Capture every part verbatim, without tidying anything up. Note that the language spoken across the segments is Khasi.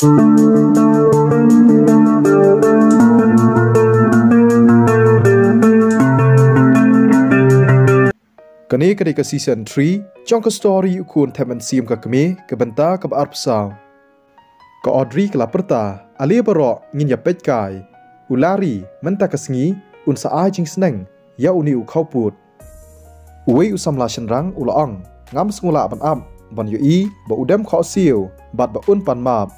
Kane ka dei ka season three jong ka story U Khun Thep Mynsiem ka Kmie, ka bynta kaba arphew saw. Ka Audrey ka la pyrta, ale baroh ngin ïa peit kai. U Larry mynta ka sngi un sa ai jingsneng ïa une u khawpud. Uwei u samla shynrang u la ong, ngam sngewlah ban ap, ban ïohi ba u dem khohsiew bad ba un pan map.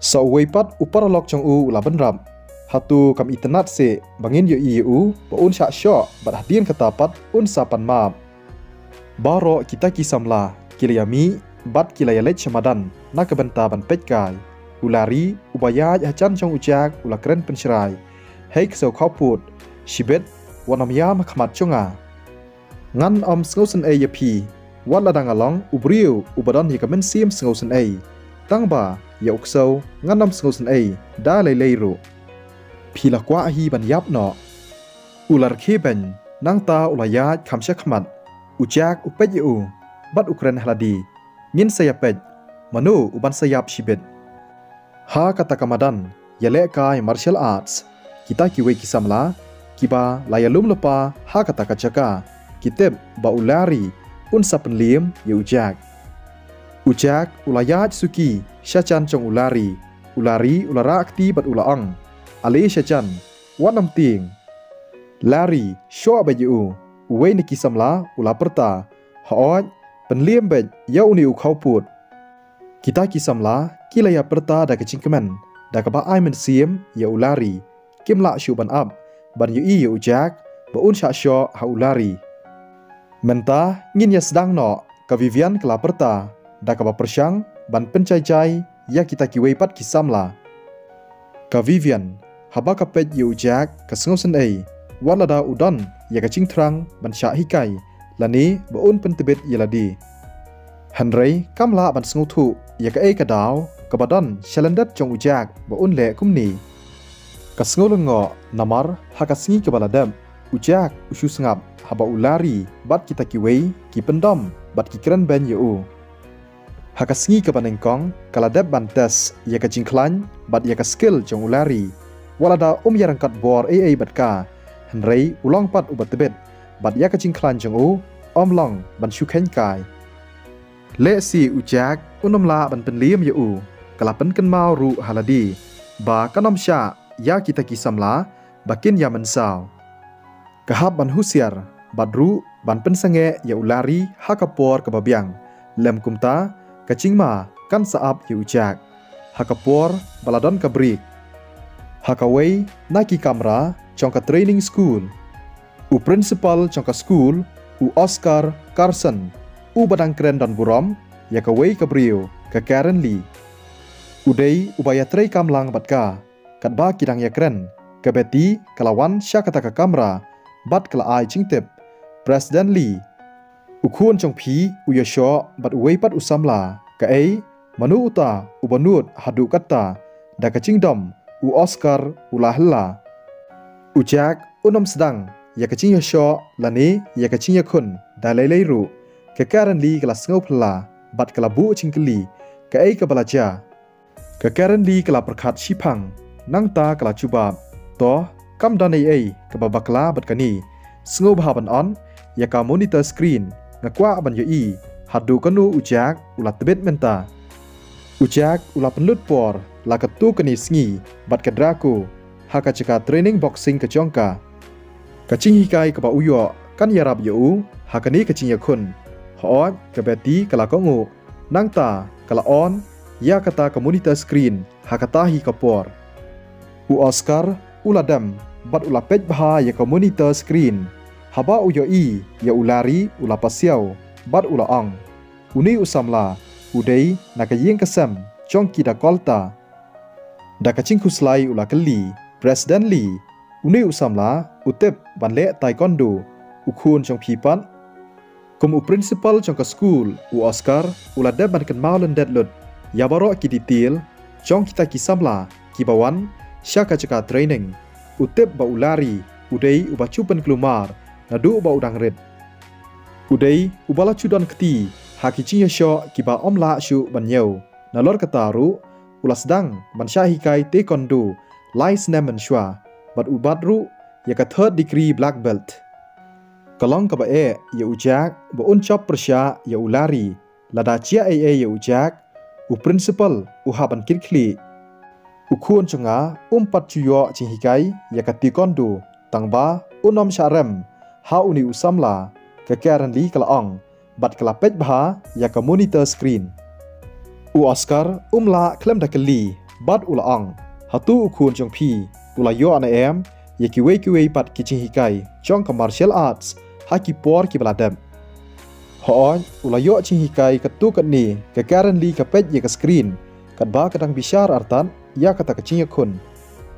Sa uwei pat u paralok jong u u la bynrap, hato kam itynnad seh ba ngin ïohi ïa u ba un shah shoh bad hadien kata pat un sa pan map. Baroh kita ki samla ki la ïa mih bad ki la ïa leit sha madan na ka bynta ban peit kai. U Larry uba ïaid hajan jong u Jack u la kren pynshrai, hei ksew khawpud, shibit wat nym ïam ha khmat jong nga. Ngan ym sngewsynei ïa phi, wat la dang nga long u briew uba don ïa ka mynsiem sngewsynei. Tang ba ïa u ksew ngan ym sngewsynei da lei lei ruh. Phi la kwah hi ban ïap noh. U la rkhie beiñ, nangta u la ïaid kham sha khmat. U Jack u peit ïa u bad u kren ha lade, ngin sa ïa peit mano u ban sa ïap shibit. Ha kata ka madan ïalehkai martial arts, kita kiwei ki samla kiba la ïalum lypa ha kata ka jaka ki tip ba u Larry un sa pynliem ïa u Jack. U Jack u la ïaid suki sha jan jong u Larry. U Larry u la rah kti bad u la ong, ale sha jan, wat nym tieng. Larry, shoh beit ïa u. Uwei na ki samla u la pyrta, hooid, pynliem beit ïa une u khawpud. Kita ki samla ki la ïa pyrta da ka jingkmen, da kaba ai mynsiem ïa u Larry. Kim lah shuh ban ap ban ïohi ïa u Jack ba un shah shoh ha u Larry. Mynta ngin ïa sdang noh, ka Vivian ka la pyrta da kaba pyrshang ban pynjai jai ïa kita kiwei pat ki samla. Ka Vivian, haba ka peit ïa u Jack ka sngewsynei, wat lada u don ïa ka jingthrang ban shah hikai lane ba un pyntbit ïa lade. Hynrei kam lah ban sngewthuh ïa kaei ka daw kaba don sha lyndet jong u Jack ba un leh kumne. Ka sngew lyngngoh namar ha ka sngi kaba la dep, u Jack u shu sngap haba u Larry bad kita kiwei ki pyndom bad ki kren beiñ ïa u. Ha ka sngi kaba nyngkong ka la dep ban test ïa ka jingkhlaiñ bad ïa ka skill jong u Larry. Wat lada um ïa ryngkat bor ei ei bad ka, hynrei u long pat uba tbit bad ïa ka jingkhlaiñ jong u ym long ban shu kheiñ kai. Lehse u Jack un ym lah ban pynliem ïa u, ka la pynkynmaw ruh ha lade ba kan ym shah ïa kita ki samla ba kin ïa mynsaw. Ka hap ban husiar bad ruh ban pynsangeh ïa u Larry ha ka por kaba biang. Lym kumta ka jingma kan sa ap ïa u Jack. Ha ka por ba la don ka break, ha kawei na ki kamra jong ka training school, u principal jong ka skul, u Oscar Carson, uba dang kren don burom ïa kawei ka briew, ka Karen Lee. U dei uba ïatrei kam lang bad ka. Katba ki dang ïakren, ka Betty ka la wan sha kata ka kamra bad ka la ai jingtip. President Lee, u khun jong phi u ïashoh bad uwei pat u samla. Kaei, mano uta uba nud haduh katta? Da ka jingdom u Oscar u la hylla. U Jack un ym sdang ïa ka jingïashoh lane ïa ka jingïakhun da lei lei ruh. Ka Karen Lee ka la sngew phylla bad ka la buh jingkylli, kaei kaba la jia? Ka Karen Lee ka la pyrkhat shiphang, nangta ka la jubab, to, kam don ei ei kaba bakla bad kane. Sngewbha ban on ïa ka monitor screen, nga kwah ban ïohi haduh kano u Jack u la tbit mynta. U Jack u la pynlut por la katto katne sngi bad ka Draco ha ka jaka training boxing ka jong ka. Ka jinghikai kaba u ïoh kan ïarap ïa u ha kane ka jingïakhun. Hooid, ka Betty ka la kohnguh. Nangta ka la on ïa kata ka monitor screen ha kata hi ka por. U Oscar u la dem bad u la peit bha ïa ka monitor screen. Haba u ïohi ïa u Larry u la pasiaw bad u la ong, une u samla u dei na ka ïing ka sem jong ki Dakota. Da ka jingkhuslai u la kylli, President Lee, une u samla u tip ban leh taekwondo, u khun jong phi pat? Kum u principal jong ka skul, u Oscar u la dep ban kynmaw lyndet lut ïa baroh ki detail jong kita ki samla kiba wan sha ka jaka training. U tip ba u Larry u dei uba ju pynkulmar naduh ba u dang rit. U dei uba la ju don kti ha ki jingïashoh kiba ym lah shuh ban ñiew. Nalor kata ruh, u la sdang ban shah hikai taekwondo lai snem mynshuwa, bad u bat ruh ïa ka third degree black belt. Ka long kaba eh ïa u Jack ba un jop pyrshah ïa u Larry. Lada jia ei ei ïa u Jack, u principal u hap ban kit khlieh. U khun jong nga um pat ju ïoh jinghikai ïa ka taekwondo, tang ba un ym shah rem ha une u samla, ka Karen Lee ka la ong, bad ka la peit bha ïa ka monitor screen. U Oscar um lah khlem da kylli, bad u la ong, hato u khun jong phi u la ïoh ne em ïa kiwei kiwei pat ki jinghikai jong ka martial arts ha ki por kiba la dep? Hooid, u la ïoh jinghikai katto katne, ka Karen Lee ka peit ïa ka screen, katba ka dang bishar artat ïa kata ka jingïakhun.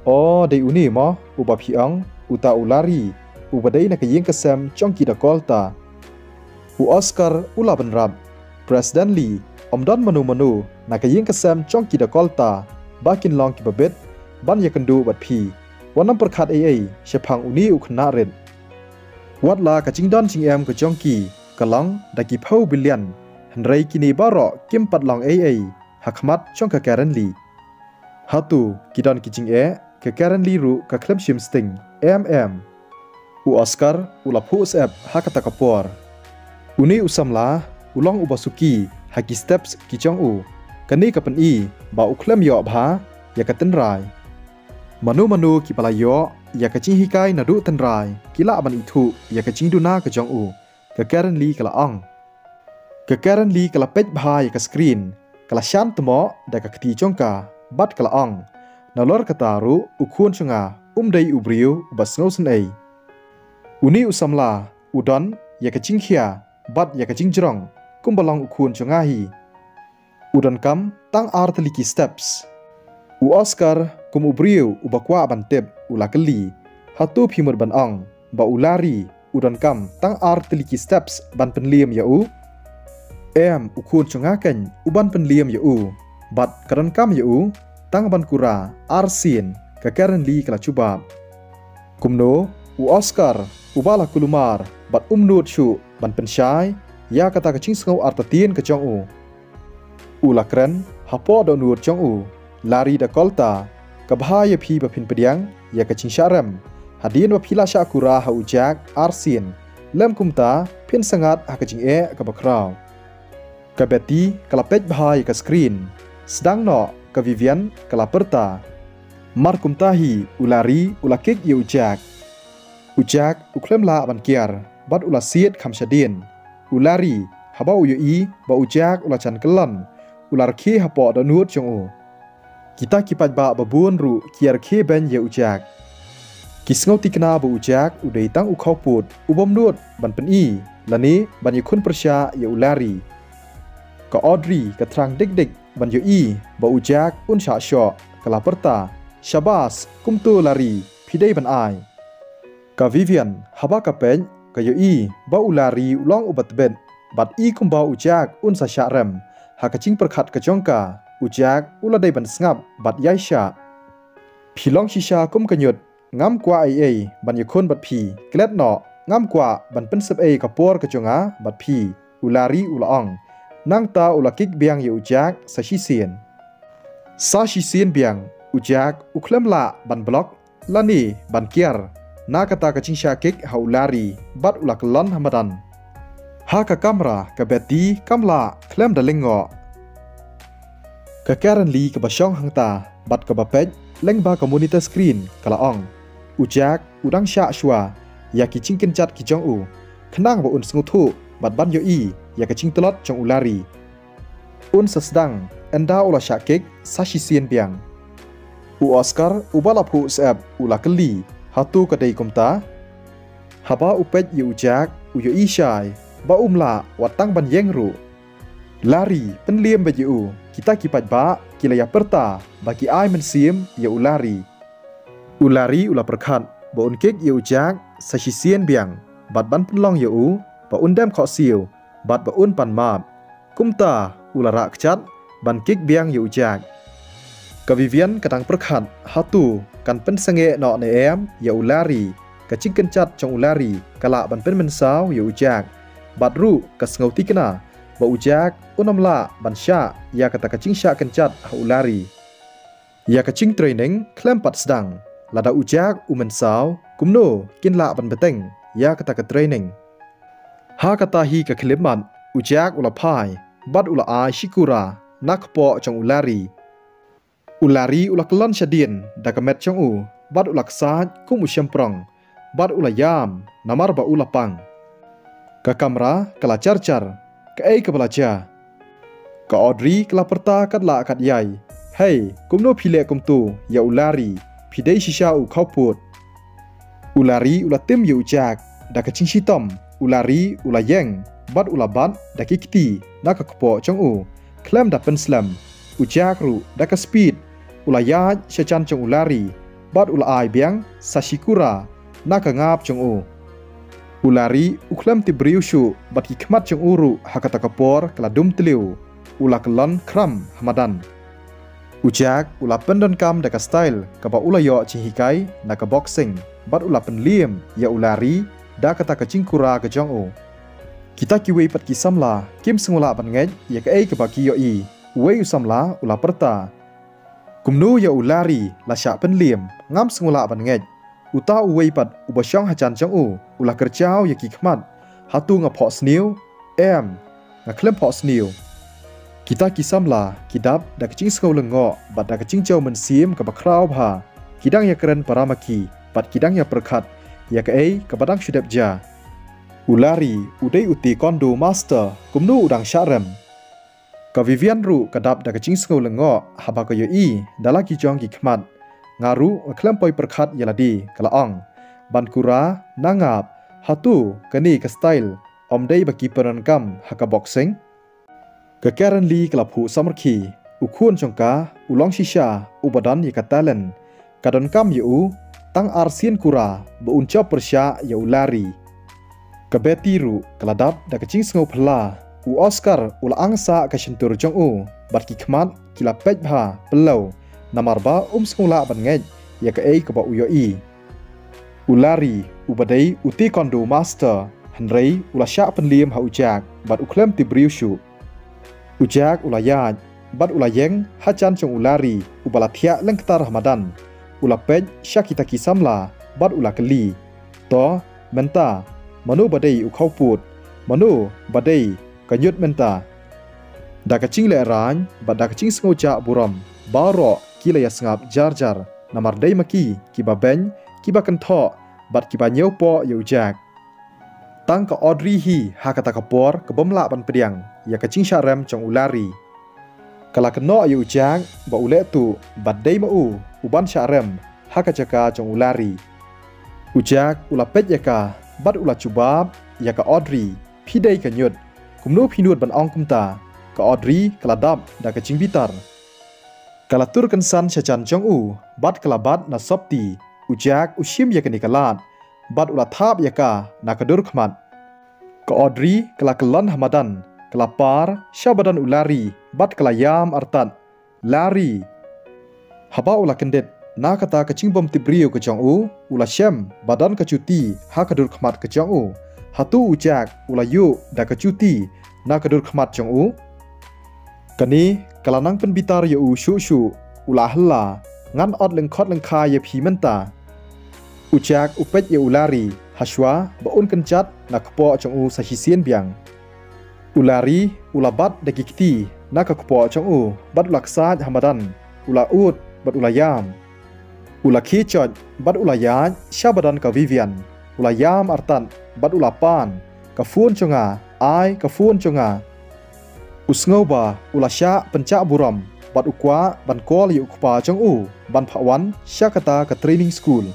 O, dei une mo uba phi ong, uta u Larry, uba dei na ka ïing ka sem jong ki Dakota. U Oscar u la bynrap. President Lee, ym don mano mano na ka ïing ka sem jong ki Dakota ba kin long kiba bit ban ïakynduh bad phi. Wat nym pyrkhat ei ei shaphang une u khynnah rit. Wat la ka jingdon jingem ka jong ki ka long da ki phew billion, hynrei kine baroh kim pat long ei ei ha khmat jong ka Karen Lee. Hato ki don ki jingeh? Ka Karen Lee ruh ka khlem shim sting. Em em. U Oscar u la phuh syep ha kata ka por. Une u samla u long uba suki ha ki steps ki jong u. Kane ka pyni ba u khlem ïoh bha ïa ka tynrai. Mano mano kiba la ïoh ïa ka jinghikai naduh tynrai ki lah ban ithuh ïa ka jingduna ka jong u, ka Karen Lee ka la ong. Ka Karen Lee ka la peit bha ïa ka screen, ka la shan tmoh da ka kti jong ka, bad ka la ong, nalor kata ruh u khun jong nga um dei u briew uba sngewsynei. Une u samla u don ïa ka jingkhia bad ïa ka jingjrong kumba long u khun jong nga hi. U donkam tang ar tylli ki steps. U Oscar, kum u briew uba kwah ban tip, u la kylli, hato phi mut ban ong ba u Larry u donkam tang ar tylli ki steps ban pynliem ïa u? Em, u khun jong nga keiñ u ban pynliem ïa u, bad ka donkam ïa u tang ban kura ar sien, ka Karen Lee ka la jubab. Kumno, u Oscar uba la kulmar bad um nud shuh ban pynshai ïa kata ka jingsngew artatien ka jong u, u la kren hapoh dohnud jong u, Larry Dakota, ka bha ïa phi ba phin pdiang ïa ka jingshah rem hadien ba phi la shah kura ha u Jack ar sien, lym kumta phin sangad ha ka jingeh kaba khraw. Ka Betty ka la peit bha ïa ka screen. Sdang noh, ka Vivian ka la pyrta. Mar kumta hi u Larry u la kick ïa u Jack. U Jack u khlem lah ban kiar bad u la siat kham shadien. U Larry, haba u ïohi ba u Jack u la jan kyllon, u la rkhie hapoh dohnud jong u. Kita ki paidbah babun ruh ki ïa rkhie beiñ ïa u Jack. Ki sngew thikna ba u Jack u dei tang u khawpud u bym nud ban pyni lane ban ïakhun pyrshah ïa u Larry. Ka Audrey ka thrang dik dik ban ïohi ba u Jack un shah shoh, ka la pyrta, "Shabas, kumto Larry, phi dei ban ai." Ka Vivian, haba ka peit, ka ïohi ba u Larry u long uba tbit, bad i kumba u Jack un sa shah rem. Ha ka jingpyrkhat ka jong ka, u Jack u la dei ban sngap bad ïai shah. "Phi long shisha kum ka ñiut, ngam kwah ei ei ban ïakhun bad phi. Klet noh, ngam kwah ban pynsep ei ka por ka jong nga bad phi," u Larry u la ong. Nangta u la kick biang ïa u Jack sa shisien. Sa shisien biang, u Jack u khlem lah ban block lane ban kiar na kata ka jingshah kick ha u Larry, bad u la kyllon ha madan. Ha ka kamra, ka Betty kam lah khlem da lyngngoh. Ka Karen Lee kaba shong hangta bad kaba peit lyngba ka monitor screen ka la ong, "U Jack u dang shah shuwa ïa ki jingkynjat ki jong u, khnang ba un sngewthuh bad ban ïohi ïa ka jingtlot jong u Larry. Un sa sdang ynda u la shah kick sa shisien biang." U Oscar uba la phuh syep u la kylli, "Hato ka dei kumta?" Haba u peit ïa u Jack, u ïohi shai ba um lah wat tang ban ïeng ruh. "Larry, pynliem beit ïa u, kita ki paidbah ki la ïa pyrta ba ki ai mynsiem ïa u Larry." U Larry u la pyrkhat ba un kick ïa u Jack sa shisien biang, bad ban pynlong ïa u ba un dem khohsiew bad ba un pan map. Kumta u la rah kjat ban kick biang ïa u Jack. Ka Vivian ka dang pyrkhat hato kan pynsangeh noh ne em ïa u Larry. Ka jingkynjat jong u Larry ka lah ban pynmynsaw ïa u Jack. Bad ruh ka sngew thikna ba u Jack un ym lah ban shah ïa kata ka jingshah kynjat ha u Larry. Ïa ka jingtraining khlem pat sdang, lada u Jack u mynsaw, kumno kin lah ban bteng ïa kata ka training? Ha kata hi ka khyllipmat, u Jack u la phai bad u la ai shi kura na kpoh jong u Larry. U Larry u la kyllon shadien da ka met jong u bad u la ksaid kum u shemprong, bad u la ïam namar ba u la pang. Ka kamra ka la jar jar, kaei kaba la jia? Ka Audrey ka la pyrta katba lah katba ïai. Hei, kumno phi leh kumto ïa u Larry? Phi dei shisha u khawpud. U Larry u la tim ïa u Jack. Da ka jingshitom, u Larry u la ïeng bad u la bat da ki kti na ka kpoh jong u. Khlem da pynslem, u Jack ruh da ka speed u la ïaid sha jan jong u Larry bad u la ai biang sa shi kura na ka ngap jong u. U Larry u khlem tip briew shuh bad ki khmat jong u ruh ha kata ka por ka la dum tliw, u la kyllon khram ha madan. U Jack u la pyndonkam da ka style kaba u la ïoh jinghikai na ka boxing bad u la pynliem ïa u Larry da kata ka jingkura ka jong u. Kita kiwei pat ki samla kim sngewlah ban ngeit ïa kaei kaba ki ïohi. Uwei u samla u la pyrta, kumno ïa u Larry la shah pynliem, ngam sngewlah ban ngeit. Uta uwei pat uba shong hajan jong u u la kyrjaw ïa ki khmat. Hato nga phohsniew? Em, nga khlem phohsniew. Kita ki samla ki dap da ka jingsngew lyngngoh bad da ka jingjaw mynsiem kaba khraw bha. Ki dang ïakren para ma ki bad ki dang ïapyrkhat ïa kaei kaba dang shu dep jia. U Larry u dei u taekwondo master, kumno u dang shah rem? Ka Vivian ruh ka dap da ka jingsngew lyngngoh haba ka ïohi da la ki jong ki khmat. Nga ruh nga khlem poi pyrkhat ïa lade, ka la ong. Ban kura na ngap, hato kane ka style ym dei ba ki pyndonkam ha ka boxing? Ka Karen Lee ka la phuh samrkhie, u khun jong ka u long shisha uba don ïa ka talent. Ka donkam ïa u tang arsien kura ba un jop pyrshah ïa u Larry. Ka Betty ruh ka la dap da ka jingsngew phylla. U Oscar u la angsah ka shyntur jong u bad ki khmat ki la peit bha pyllew, namar ba um sngewlah ban ngeit ïa kaei kaba u ïohi. U Larry uba dei u taekwondo master, hynrei u la shah pynliem ha u Jack bad u khlem tip briew shuh. U Jack u la ïaid bad u la ïeng hajan jong u Larry uba la thiah lyngktar ha madan. U la peit sha kita ki samla bad u la kylli, to, mynta mano ba dei u khawpud? Mano ba dei ka ñiut mynta? Da ka jinglehrain bad da ka jingsngewjah burom, baroh ki la ïasngap jar jar, namar dei ma ki kiba beiñ, kiba kynthoh bad kiba ñiewpoh ïa u Jack. Tang ka Audrey hi ha kata ka por ka bym lah ban pdiang ïa ka jingshah rem jong u Larry. Ka la kynnoh ïa u Jack ba u leh tuh bad dei ma u u ban shah rem ha ka jaka jong u Larry. U Jack u la peit ïa ka bad u la jubab ïa ka Audrey, phi dei ka ñiut, kumno phi nud ban ong kumta? Ka Audrey ka la dap da ka jingbitar. Ka la tur kynsan sha jan jong u bad ka la bat na sopti. U Jack u shim ïa kane ka lad bad u la thap ïa ka na ka dur khmat. Ka Audrey ka la kyllon ha madan, ka la par sha ba don u Larry bad ka la ïam artat, Larry! Haba u la kyndit na kata ka jingbymtipbriew ka jong u, u la shem ba don ka juti ha ka dur khmat ka jong u. Hato u Jack u la ïuh da ka juti na ka dur khmat jong u? Kane ka la nang pynbitar ïa u shuh shuh. U la hylla, ngan ot lyngkhot lyngkhai ïa phi mynta. U Jack u peit ïa u Larry ha shuwa ba un kynjat na kpoh jong u sa shisien biang. U Larry u la bat da ki kti na ka kpoh jong u bad u la ksaid ha madan. U la ud bad u la ïam. U la khie joit bad u la ïaid sha ba don ka Vivian. U la ïam artat bad u la pan, ka phone jong nga, ai ka phone jong nga. U sngew ba u la shah pynjah burom bad u kwah ban call ïa u kpa jong u ban phah wan sha kata ka training school.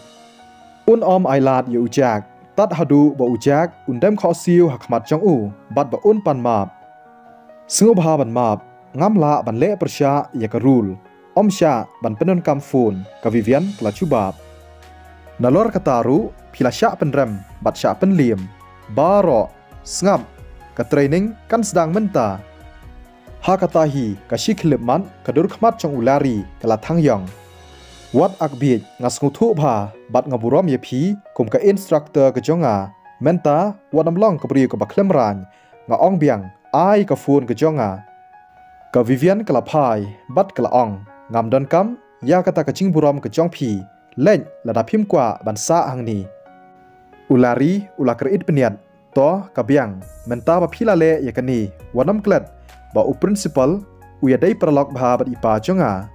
Un ym ailad ïa u Jack, tad haduh ba u Jack un dem khohsiew ha khmat jong u bad ba un pan map. Sngewbha ban map, ngam lah ban leh pyrshah ïa ka rule. Ym shah ban pyndonkam phone, ka Vivian ka la jubab. Nalor kata ruh phi la shah pynrem bad shah pynliem. Baroh, sngap, ka training kan sdang mynta. Ha kata hi ka shi khyllipmat ka dur khmat jong u Larry ka la thang ïong. Wat akbiej, nga sngewthuh bha bad nga burom ïa phi kum ka instructor ka jong nga. Mynta wat nym long ka briew kaba khlem raiñ. Nga ong biang, ai ka phone ka jong nga. Ka Vivian ka la phai bad ka la ong, ngam donkam ïa kata ka jingburom ka jong phi, leit lada phim kwah ban sah hangne. U Larry u la kyrït bniat. To, ka biang, mynta ba phi la leh ïa kane, wat nym klet ba u principal u ïadei paralok bha bad i pa jong nga.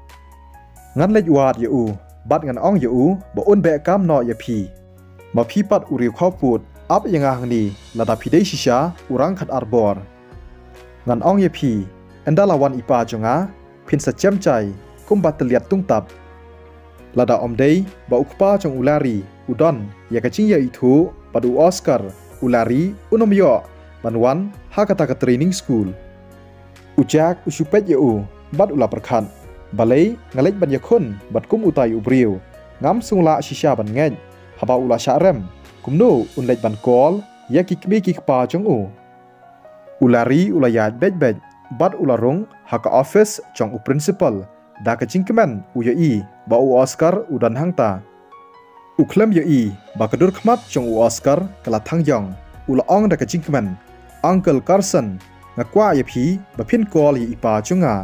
Ngan leit wad ïa u, bad ngan ong ïa u ba un beh kam noh ïa phi. Ma phi pat u riew khawpud, ap ïa nga hangne, lada phi dei shisha u rangkhat arbor. Ngan ong ïa phi, ynda la wan i pa jong nga, phin sa jem jai kumba tylliat tungtap. Lada ym dei ba u kpa jong u Larry u don ïa ka jingïaithuh bad u Oscar, u Larry un ym ïoh ban wan ha kata ka training school. U Jack u shu peit ïa u bad u la pyrkhat, balei nga leit ban ïakhun bad kum utai u briew? Ngam sngewlah shisha ban ngeit, haba u la shah rem, kumno un leit ban call ïa ki kmie ki kpa jong u? U Larry u la ïaid beit beit bad u la rung ha ka office jong u principal, da ka jingkmen u ïohi ba u Oscar u don hangta. U khlem ïohi ba ka dur khmat jong u Oscar ka la thang ïong, u la ong da ka jingkmen, Uncle Carson, nga kwah ïa phi ba phin call ïa i pa jong nga.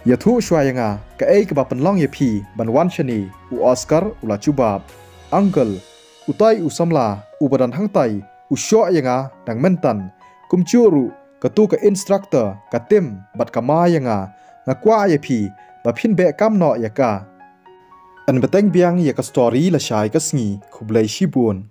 Ïathuh shuwa ïa nga kaei kaba pynlong ïa phi ban wan shane, u Oscar u la jubab. Uncle, utai u samla uba don hangtai u shoh ïa nga dang myntan. Kumjuh ruh katu ka instructor ka tim bad ka ma ïa nga. Nga kwah ïa phi ba phin beh kam noh ïa ka. Yn bteng biang ïa ka story lashai ka sngi, khublei shibun.